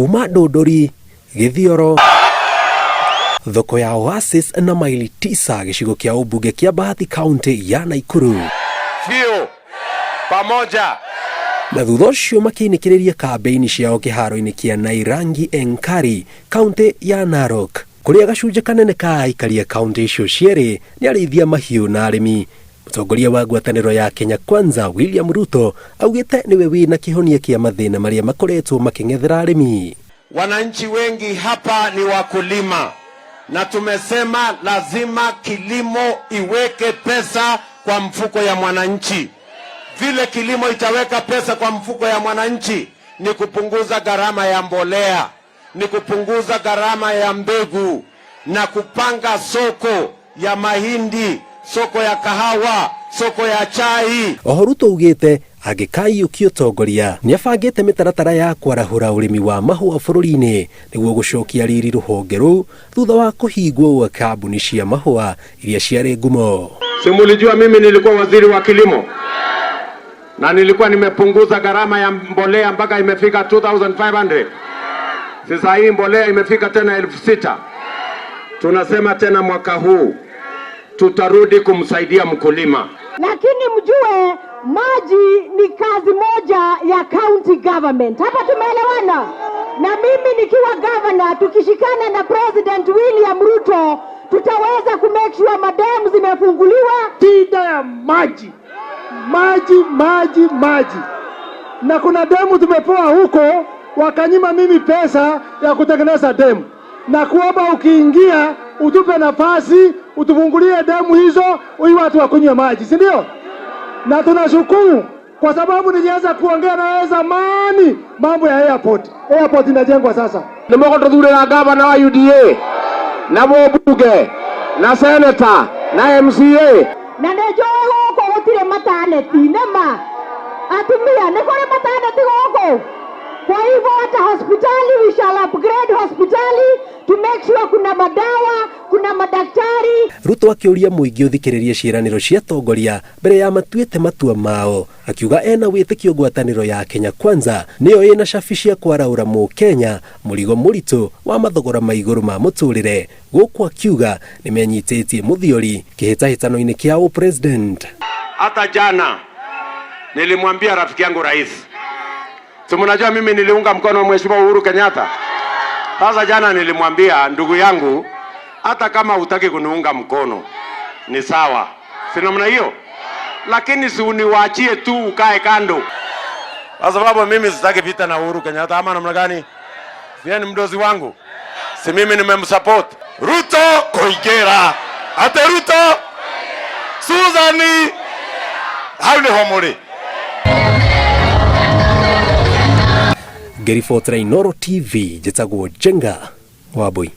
Kuma Ndũndũri, Gĩthioro, thoko ya Oasis na maili 9 gĩcigo kĩa ũmbunge kĩa Bahati kaunti ya Naikuru. Biũ pamoja. Na thutha ũcio makĩinĩkĩrĩria kambĩini ciao kĩharo-inĩ kĩa Nairangi Enkari kaunti ya Narok, kũrĩa gacunjĩ kanene ka aikari a kaunti icio cierĩ nĩ arĩithia mahiũ na arĩmi. Mũtongoria wa ngwatanĩro ya Kenya Kwanza William Ruto augĩte nĩwe wĩna kĩhonia kĩa mathĩna marĩa makoretwo makĩng'ethera arĩmi. Wananchi wengi hapa ni wakulima na tumesema lazima kilimo iweke pesa kwa mfuko ya mwananchi. Vile kilimo itaweka pesa kwa mfuko ya mwananchi ni kupunguza gharama ya mbolea, ni kupunguza gharama ya mbegu na kupanga soko ya mahindi, soko ya kahawa, soko ya chai. Oho Ruto augĩte angĩkaiyũkia ũtongoria nĩabangĩte mĩtaratara ya kwarahũra ũrĩmi wa mahũa bũrũri-inĩ nĩguo gũcokia riri rũhonge rũu thutha wa kũhingwo gwa kambuni cia mahũa iria ciarĩ ngumo. Si mulijua mimi nilikuwa waziri wa kilimo na nilikuwa nimepunguza gharama ya mbolea mpaka imefika 2500. Sasa hii mbolea imefika tena 6000. Tunasema tena mwaka huu tutarudi kumsaidia mkulima. Lakini mjue maji ni kazi moja ya county government. Hapa tumeelewana? Na mimi nikiwa governor, tukishikana na President William Ruto tutaweza ku make sure madam zimefunguliwa. Shida ya maji, maji, maji, maji. Na kuna demu tumepewa huko, wakanyima mimi pesa ya kutengeneza demu, na kuomba ukiingia utupe nafasi utufungulie demu hizo, ili watu wakunywe maji, si ndio? Na tunashukuru kwa sababu nilianza kuongea na wewe zamani mambo ya airport. Airport inajengwa sasa. Nĩ mũgũtũthurĩra gavana wa UDA na mũmbunge na senator na MCA. Na nĩ njũĩ gũkũ gũtirĩ maternity, nĩma atumia nĩ kũrĩ maternity gũkũ? Kwa hivyo hata hospitali, we shall upgrade hospitali to make sure kuna madawa, kuna madaktari. Ruto akĩũria mũingĩ ũthikĩrĩrie ciĩranĩro cia atongoria mbere ya matuĩte matua mao, akiuga ena wĩtĩkio ngwatanĩro ya Kenya Kwanza nĩyo ĩna cabi cia kwaraũra mũkenya mũrigo mũritũ wa mathogora ma igũrũ ma mũtũrĩre, gũkũ akiuga nĩmenyitĩtie mũthiori kĩhĩtahĩtano-inĩ kĩa ũpresident. Hata jana nilimwambia rafiki yangu rais, si mnajua mimi niliunga mkono Mheshimiwa Uhuru Kenyatta. Sasa jana nilimwambia ndugu yangu, hata kama hutaki kuniunga mkono ni sawa, si namna hiyo, lakini si uniwachie tu ukae kando, kwa sababu mimi sitaki vita na Uhuru Kenyatta ama namna gani? Si ni mdozi wangu, si mimi nimemsupport Ruto kuingĩra ate Ruto Susan hau nĩho mũrĩ. Ngĩribotera Inooro TV, njĩtagwo Njenga Wambui.